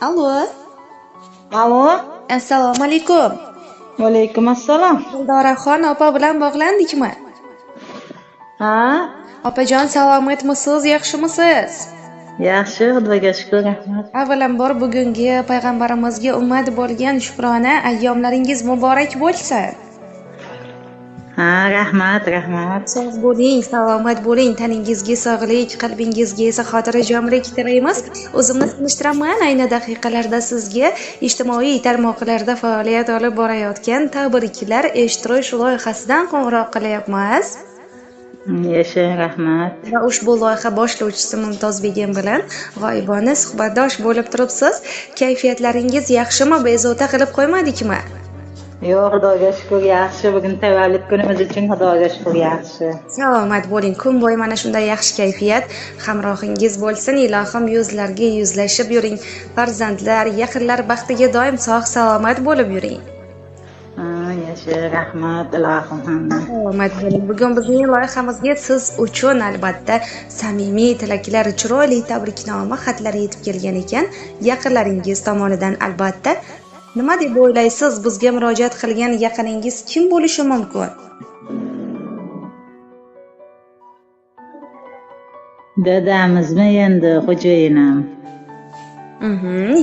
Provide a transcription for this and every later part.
Alo. Alo. Assalomu alaykum. Va alaykum assalom. Dildoraxon opa bilan bog'landikmi? Ha? Opajon, salomatmisiz, yaxshimisiz? Yaxshi, Xudoga shukr, rahmat. Avvalambor bugungi payg'ambarimizga ummat bo'lgan shukrona ayyomlaringiz muborak bo'lsin. Ha, rahmat, rahmat. Sog' bo'ling, salomat bo'ling, taningizga sog'lik, qalbingizga esa xotirjamlik tilaymiz. O'zimni tanishtiraman, ayni daqiqalarda sizga ijtimoiy tarmoqlarda faoliyat olib borayotgan tabriklar eshittirish loyihasidan qo'ng'iroq qilyapmiz. Yashang, rahmat. Va ushbu loyiha boshlovchisi Mumtoz Begim bilan g'oyibona suhbatdosh bo'lib turibsiz. Kayfiyatlaringiz yaxshimi? Bezovta qilib qo'ymadikmi? Yo'q, Xudoga shukur, yaxshi. Bugun tavallud kunimiz uchun Xudoga shukur, yaxshi. Salomat bo'ling. Kun bo'yi mana shunday yaxshi kayfiyat hamrohingiz bo'lsin. Ilohim, yuzlarga yuzlashib yuring. Farzandlar, yaqinlar baxtiga doim sog' salomat bo'lib yuring. Ha, yasha, rahmat, ilohim hamma. Salomat bo'ling. Bugun bizning loyihamizga siz uchun albatta samimiy tilaklar, chiroyli tabriknoma xatlari yetib kelgan ekan. Yaqinlaringiz tomonidan albatta. Nima deb o'ylaysiz, bizga murojaat qilgan yaqiningiz kim bo'lishi mumkin? Dadamizmi endi, xo'jayinim?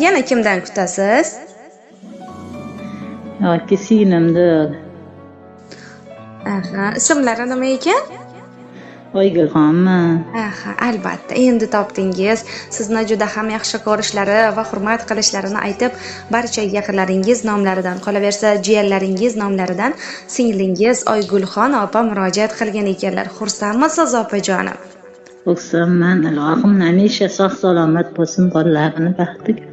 Yana kimdan kutasiz? Yoki singlimdir. Aha, ismlari nima ekan? Oygulxonmi? Aha, albatta, endi topdingiz. Sizni juda ham yaxshi ko'rishlari va hurmat qilishlarini aytib, barcha yaqinlaringiz nomlaridan, qolaversa jiyanlaringiz nomlaridan singlingiz Oygulxon opa murojaat qilgan ekanlar. Xursandmisiz, opajonim? Xursandman, ilohim hamisha sog' salomat bo'lsin, bolalarini baxtiga,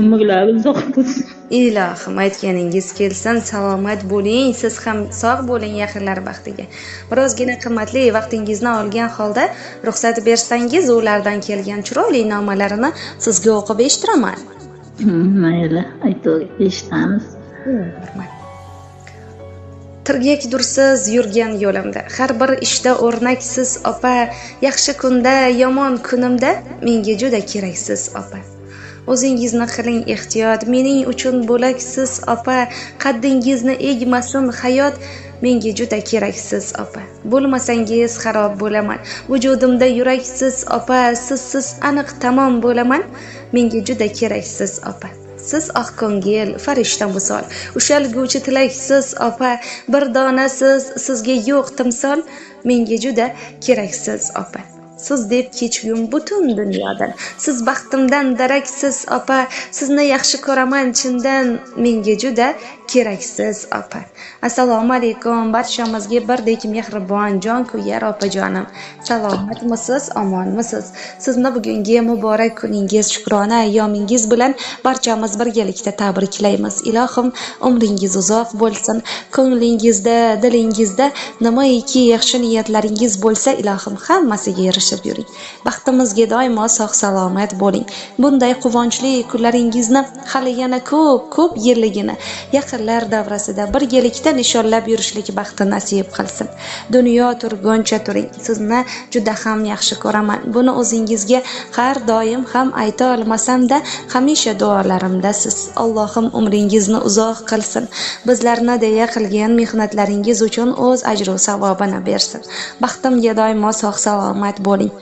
umrlari uzoq bo'lsin. Ilohim, aytganingiz kelsin, salomat bo'ling, siz ham sog' bo'ling, yaqinlar baxtiga. Birozgina qimmatli vaqtingizni olgan holda ruxsat bersangiz, ulardan kelgan chiroyli nomalarini sizga o'qib eshittiraman. Mayli, aytavering, eshitamiz. Rahmat. Tirgakdursiz yurgan yo'limda, har bir ishda o'rnaksiz opa, yaxshi kunda, yomon kunimda menga juda keraksiz opa. O'zingizni qiling ehtiyot, mening uchun bo'laksiz opa, qaddingizni egmasin hayot, menga juda keraksiz opa. Bo'lmasangiz xarob bo'laman, vujudimda yuraksiz opa, sizsiz aniq tamom bo'laman, menga juda keraksiz opa. Siz oq ko'ngil, farishta misol, ushalguvchi tilaksiz opa, bir donasiz, sizga yo'q timsol, menga juda keraksiz opa. Siz deb kechgum butun dunyodan, siz baxtimdan daraksiz opa, sizni yaxshi ko'raman chindan, menga juda keraksiz opa. Assalomu alaykum, barchamizga birdek mehribon, jonkuyar opajonim. Salomatmisiz, omonmisiz? Sizni bugungi muborak kuningiz, shukrona ayyomingiz bilan barchamiz birgalikda tabriklaymiz. Ilohim, umringiz uzoq bo'lsin, ko'nglingizda, dilingizda nimaiki yaxshi niyatlaringiz bo'lsa, ilohim hammasiga erishib yuring. Baxtimizga doimo sog' salomat bo'ling. Bunday quvonchli kunlaringizni hali yana ko'p, ko'p yilligini yaqinlar davrasida birgalikda nishonlab yurishlik baxti nasib qilsin. Dunyo turguncha turing. Sizni juda ham yaxshi ko'raman. Buni o'zingizga har doim ham ayta olmasam-da, hamisha duolarimdasiz. Allohim umringizni uzoq qilsin. Bizlarni deya qilgan mehnatlaringiz uchun o'z ajru savobini bersin. Baxtimga doimo sog' salomat bo'ling.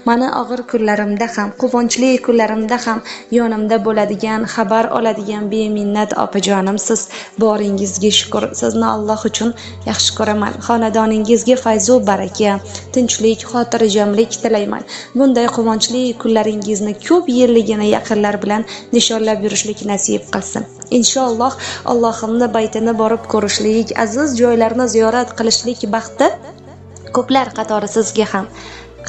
Mani og'ir kunlarimda ham, quvonchli kunlarimda ham yonimda bo'ladigan, xabar oladigan beminnat opajonimsiz. Boringizga shukr. Sizni Alloh uchun yaxshi ko'raman. Xonadoningizga fayzu baraka, tinchlik, xotirjamlik tilayman. Bunday quvonchli kunlaringizni ko'p yilligini yaqinlar bilan nishonlab yurishlik nasib qilsin. Inshaalloh Allohimni baytini borib ko'rishlik, aziz joylarni ziyorat qilishlik baxti ko'plar qatori sizga ham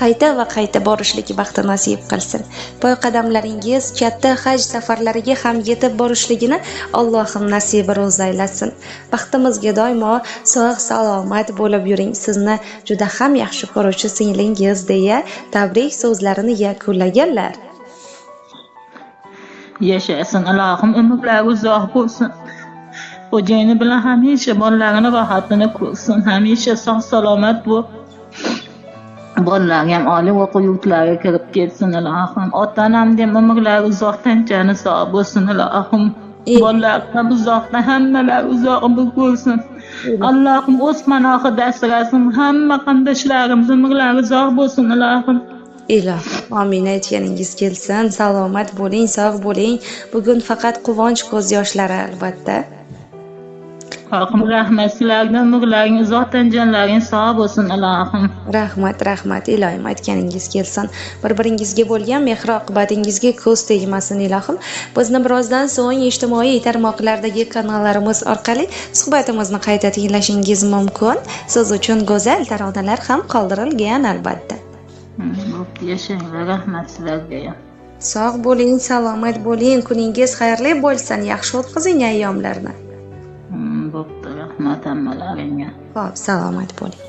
qayta va qayta borishlik baxti nasib qilsin. Poyqadamlaringiz katta haj safarlariga ham yetib borishligini Allohim nasibi ro'z aylasin. Baxtimizga doimo sog' salomat bo'lib yuring. Sizni juda ham yaxshi ko'ruvchi singlingiz deya tabrik so'zlarini yakunlaganlar. Yashasin, ilohim umrlari uzoq bo'lsin. Xo'jayini bilan hamisha bolalarini rohatini ko'rsin, hamisha sog' salomat bo'lib. Bolalar ham oliy o'quv yurtlariga kirib ketsin ilohim. Ota-onamni ham umrlari uzoqdan jani sog' bo'lsin ilohim. Bolalar ham uzoqdan, hammalari uzoq umr ko'rsin. Allohim o'z panohida asrasin. Hamma qarindoshlarimiz umrlari uzoq bo'lsin ilohim. Ilohim, amin, aytganingiz kelsin. Salomat bo'ling, sog' bo'ling. Bugun faqat quvonch ko'z yoshlari albatta. Xalqim rahmat, sizlarga umrlaring uzoqdan, jonlaring sog' bo'lsin ilohim. Rahmat, rahmat, ilohim, aytganingiz kelsin. Bir-biringizga bo'lgan mehr oqibatingizga ko'z tegmasin ilohim. Bizni birozdan so'ng ijtimoiy tarmoqlardagi kanallarimiz orqali suhbatimizni qayta tinglashingiz mumkin. Siz uchun go'zal taronalar ham qoldirilgan albatta. Bo'pti, yashanglar, rahmat sizlarga ham. Sog' bo'ling, salomat bo'ling, kuningiz xayrli bo'lsin, yaxshi o'tkazing ayyomlarni. Bo'pti, rahmat hammalaringga. Xo'p, salomat bo'ling.